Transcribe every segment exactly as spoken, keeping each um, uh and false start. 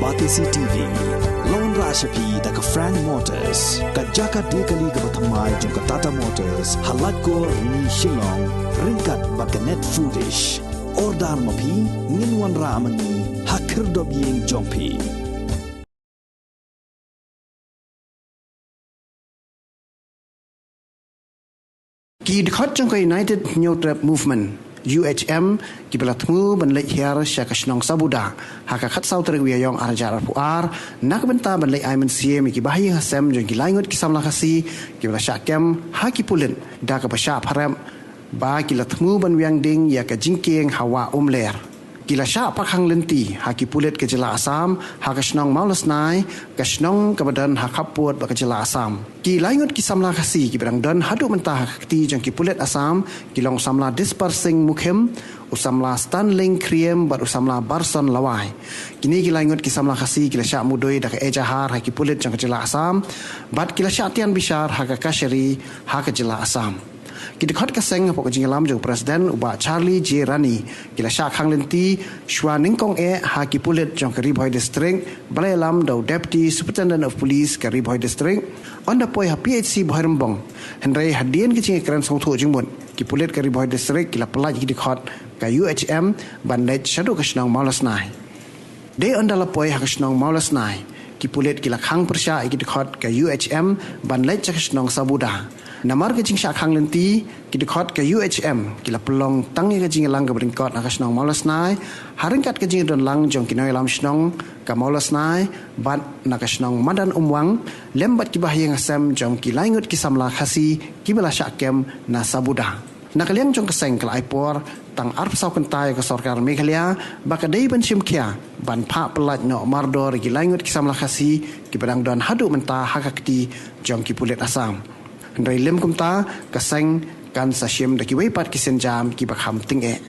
R T C T V. Long ra sha phi da ka Frank Motors, ka jaka de kali kaba thymmai jong ka Tata Motors, ha Laitkor Ni Shillong, ryngkat bad ka Net Foodish. Order ma phi, ngin wanrah ma ngi ha khyrdop ïing jong phi. Ki dkhot jong ka United Hynñiewtrep Movement, U H M, kiba la thmu ban leit hiar sha ka shnong Sabuda ha ka khatsaw tarik u Ïaïong ar hajar arphew ar, na ka bynta ban leit ai mynsiem ïa ki bahaïing hasem jong ki laingut ki samla Khasi kiba la shah kem ha ki pulit da kaba shah pharep ba ki la thmu ban wiang ding ïa ka jingkieng ha Wah Umler. Ki la shah pakhang lynti ha ki pulit ka jylla Assam ha ka shnong Mawlasnai, ka shnong kaba don ha khappud bad ka jylla Assam. Ki laingut ki samla Khasi kiba dang don haduh mynta ha ka kti jong ki pulit Assam ki long u samla Dispar Singh Mukhim, u samla Stanling Khriem bad u samla Barson Lawai. Kine ki laingut ki samla Khasi ki la shah mudui da ka ejahar ha ki pulit jong ka jylla Assam bad ki la shah tian bishar ha ka kashari ha ka jylla Assam. Ki dkhot ka seng hapoh ka jingïalam jong u President u Bah Charlie J Rani ki la shah khang lynti shuwa nyngkong eh ha ki pulit jong ka Ri Bhoi District, ba la ïalam da u Deputy Superintendent of Police ka Ri Bhoi District, ynda poi ha P H C Bhoirymbong. Hynrei hadien ka jingïakren sngewthuh jingmut, ki pulit ka Ri Bhoi District ki la pyllait ïa ki dkhot ka U H M ban leit shaduh ka shnong Mawlasnai. Dei ynda la poi ha ka shnong Mawlasnai, ki pulit ki la khang pyrshah ïa ki dkhot ka U H M ban leit sha ka shnong Sabuda. Namar ka jingshah khang lynti, ki dkhot ka U H M ki la pynlong tang ïa ka jingïalang kaba lyngkot ha ka shnong Mawlasnai, ha ryngkat ka jingdon lang jong ki nongïalam shnong ka Mawlasnai bad na ka shnong Madan Umwang, lem bad ki bahaïing hasem jong ki laingut ki samla Khasi kiba la shah kem na Sabuda. Na ka liang jong ka seng ka la ai por tang arphew saw kynta ïa ka sorkar Meghalaya ba ka dei ban shim khia ban phah pyllait noh mardor ïa ki laingut ki samla Khasi kiba dang don haduh mynta ha ka kti jong ki pulit Assam. Hynrei lym kumta, ka seng kan sa shim da kiwei pat ki sienjam kiba kham tyngeh.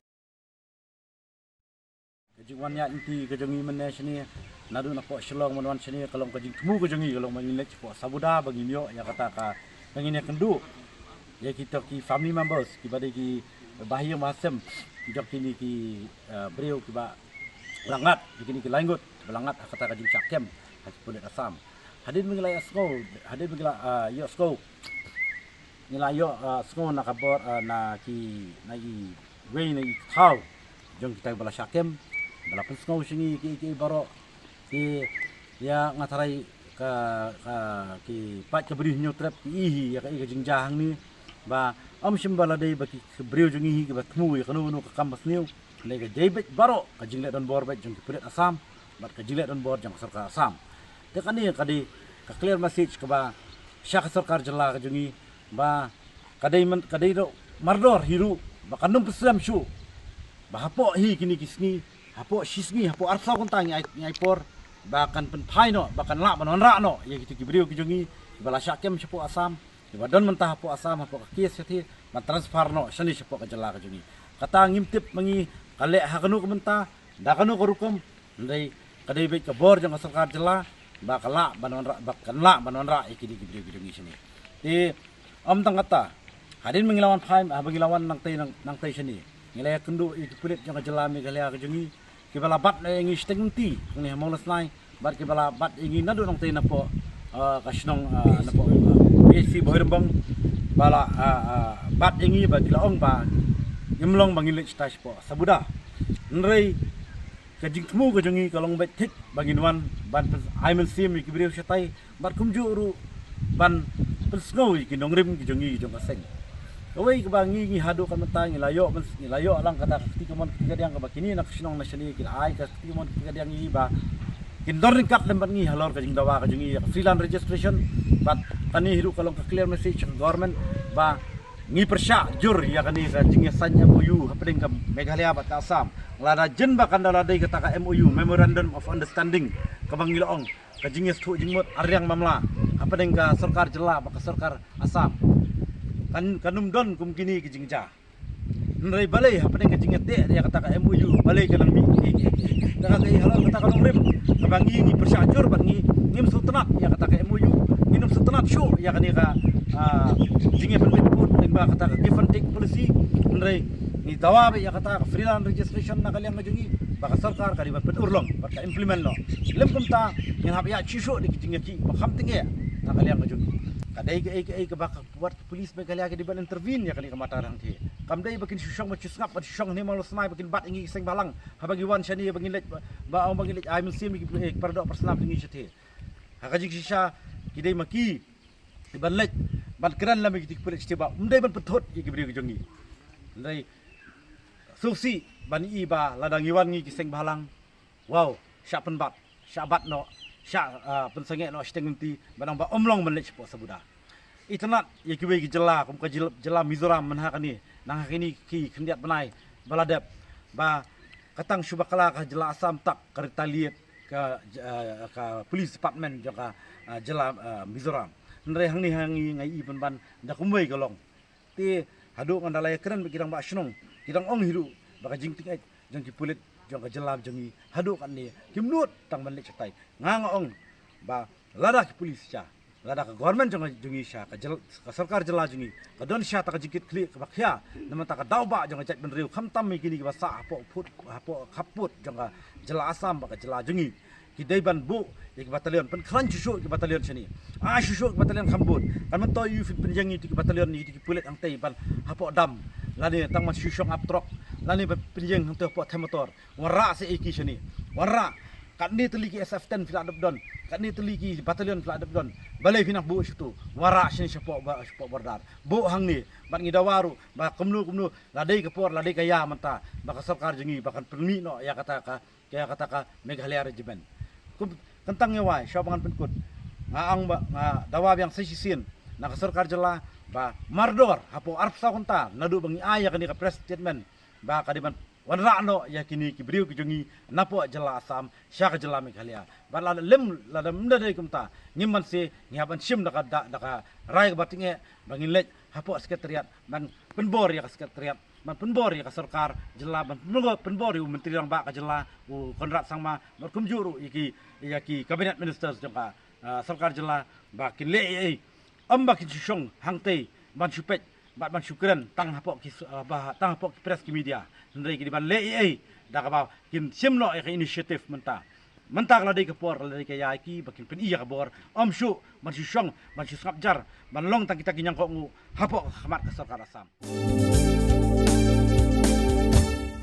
Ka jingwan ïaid lynti ka jong ngi mynne shane, naduh napoh Shillong ban wan shane, ka long ka jingthmu ka jong ngi, ka long ba ngin leit shapoh Sabuda ba ngin ïoh ïa kata ka, ba ngin ïakynduh ïa kita ki family members kiba dei ki bahaïing bahasem jong kine ki, eh, briew kiba la ngat, jong kine ki laingut kiba la ngat ha kata ka jingshah kem ha ki pulit Assam. Hadien ba ngi la ïohsngew, hadien ba ngi la, ah, ïohsngew, ngi la ïoh, ah, sngew na ka bor, ah, na ki, na kiwei na ki thaw jong kita ba la shah kem, ba la pynsngew sha ngi kiei kiei baroh. Ki, ïa, nga tharai ka, ka, ki paid ka Bri Hynñiewtrep ki i hi ïa kaei ka jingjia hangne, ba ym shym ba la dei ba ki briew jong ngi hi kiba thmu ïa kano kano ka kam basniew. Hynrei ka dei beit baroh ka jingleh donbor beit jong ki pulit Assam bad ka jingleh donbor jong ka sorkar Assam. Te kane ka dei ka clear message kaba sha ka sorkar jylla ka jong ngi, ba ka dei man, ka dei ruh mardor hi ruh ba kan ym pynslem shuh ba hapoh hi kine ki sngi, hapoh shi sngi, hapoh arphew kynta ngi ai, ngi ai por ba kan pynphai noh, ba kan lah ban wanrah noh ïa kito ki briew ki jong ngi kiba la shah kem shapoh Assam, kiba don mynta hapoh Assam, hapoh ka case shathie, ban transfer noh shane shapoh ka jylla ka jong ngi. Kata ngim tip ma ngi ka leh ha kano ka bynta, da kano ka rukom, hynrei ka dei beit ka bor jong ka sorkar jylla ba ka lah ban wanrah, ba kan lah ban wanrah ïa kine ki briew ki jong ngi shane. Te ym tang kata, hadien ba ngi la wan phai, haba ngi la wan nangtei, nang, nangtei shane, ngi la ïakynduh ïa ki pulit jong ka jylla Meghalaya ka jong ngi, kiba la bat ïa ngi shiteng lynti hangne ha Mawlasnai, bad kiba la bat ïa ngi naduh nangtei napoh, ah, ka shnong, ah, napoh, ah, P H C Bhoirymbong, ba la, ah, ah, bat ïa ngi, ba ki la ong ba ngim long ba ngin leit shatai shapoh Sabuda. Hynrei ka jingthmu ka jong ngi ka long beit thik ba ngin wan ban pyn-, ai mynsiem ïa ki briew shatai, bad kumjuh ruh ban pynsngew ïa ki nongrim ki jong ngi ki jong ka seng. Kawei kaba ngi, ngi haduh kan mynta ngi la ïoh, ngi la ïoh lang kata ka kti kamon kti kadiang kaba kine na ka shnong na shane ki la ai ka kti kamon kti kadiang ïa ngi ba kin don ryngkat lem bad ngi halor ka jingdawa ka jong ngi ïa ka freelance registration. Bad kane hi ruh ka long ka clear message ka government ba ngi pyrshah jur ïa kane ka jingïasain M O U hapdeng ka Meghalaya bad ka Assam. Lada jin ba kan da la dei kata ka M O U, Memorandum of Understanding, kaba ngi la ong ka jingïasngewthuh jingmut ariang mamla hapdeng ka sorkar jylla bad ka sorkar Assam, kan, kan ym don kum kine ki jingjia. Hynrei balei hapdeng ka jingïateh ïa kata ka M O U, balei ka nang mih, eh, eh, eh, kata ka, eh, halor kata ka nongrim kaba ngi, ngi pyrshah jur bad ngi, ngim sngewtynnat ïa kata ka M O U, ngim sngewtynnat shuh ïa kane ka, ah, jingïapynbeit pud lyngba kata ka give and take policy. Hynrei ngi dawa beit ïa kata ka freelance registration na ka liang ka jong ngi. ba ka sorkar ka dei ban pynurlong bad ka implement noh. Lem kumta ngin hap ïa shisha da ki jingïakhih ba kham tyngeh na ka liang ka jong ngi. Ka dei kaei kaei kaba ka wat ka police Meghalaya ka dei ban intervene ïa kane ka matter hangtei. Kam dei ba kin shu shong ba shu sngap ba shu shong hangne Mawlasnai ba kin bat ïa ngi ki seng bhalang haba ngi wan shane ba ngin leit ba, ba ong ba ngin leit ai mynsiem ïa ki, eh, paradoh parsnam jong ngi shatei. Ha ka jingshisha ki dei ma ki ban leit ban kren lem ïa ki pulit shatei ba ym dei ban pynthut ïa ki briew ki jong ngi. Hynrei sngewsih ban i ba lada ngi wan ngi ki seng bhalang, wow, shah pynbat, shah bat noh, shah, ah, pynsangeh noh shiteng lynti, ba nang ba ym long ban leit shapoh Sabuda. Itynnad ïa kiwei ki jylla kum ka jylla, jylla Mizoram mynha kane, nang ha kine ki khyndiat bnai ba la dep, ba ka tang shu bakla ka jylla Assam tak ka retaliate ka, ah, ka police department jong ka, ah, jylla, ah, Mizoram. Hynrei hangne ha ngi nga i pynban da kumwei ka long. Te haduh ngan da la ïakren bad ki rangbah shnong, ki dang ong hi ruh ba ka jingtyngeh jong ki pulit jong ka jylla jong ngi haduh katne kim nud tang ban leit shatai. Nga nga ong ba lada ki pulit sha, lada ka government jong, jong ngi sha, ka jyl-, ka sorkar jylla jong ngi ka don sha ta ka jingkitkhlieh kaba khia na bynta ka daw ba jong ka jaitbynriew, khamtam ïa kine kiba sah hapoh pud, hapoh khappud jong ka jylla Assam bad ka jylla jong ngi. Ki dei ban buh ïa ki battalion, pynkhlaiñ shuh shuh ki battalion shane. Ai shuh shuh ki battalion kham bun. Kan myntoi ïa phin pynïeng ïa ki battalion, ïa ki pulit hangtei ban hapoh dam, lane tang ban shu shong ap trok, lane ban pynïeng hangtei hapoh them motor. Wanrah sa ïa ki shane. Wanrah. Katne tylli ki S F ten phi la dep don, katne tylli ki battalion phi la dep don. Balei phi nang buh shuh tu? Wanrah shane shapoh ba, shapoh border. Buh hangne. Bad ngi dawa ruh ba kumno kumno, la dei ka por, la dei ka ïa mynta ba ka sorkar jong ngi ba kan pynmih noh ïa kata ka, ïa kata ka Meghalaya Regiment. Kum, kyntang ïa wai, shuwa ba ngan pynkut, nga ong ba nga dawa biang sa shisien na ka sorkar jylla ba mardor hapoh arphew saw kynta naduh ba ngi ai ïa kane ka press statement ba ka dei ban wanrah noh ïa kine ki briew ki jong ngi napoh jylla Assam sha ka jylla Meghalaya. Bad lada lem, lada ym da dei kumta, ngim banse, ngi hap ban shim da ka, da, da ka rai kaba tyngeh ba ngin leit hapoh secretariat ban pynbor ïa ka secretariat, ban pynbor ïa ka sorkar jylla, ban pynbor, pynbor ïa u Myntri Rangbah ka jylla u Conrad Sangma, bad kumjuh ruh ïa ki, ïa ki cabinet ministers jong ka, ah, sorkar jylla ba kin leh ei ei. Ym ba kin shu shong hangtei ban shu peit bad ban shu kren tang hapoh ki, ah, ba, tang hapoh ki press ki media. Hynrei ki dei ban leh ei ei da kaba kin shim noh ïa ka initiative mynta. Mynta ka la dei ka por, ka la dei ka ïa ki ba kin pyni ïa ka bor. Ym shuh ban shu shong, ban shu sngap jar, ban long tang kita ki ñiangkhoh nguh hapoh ka khmat ka sorkar Assam.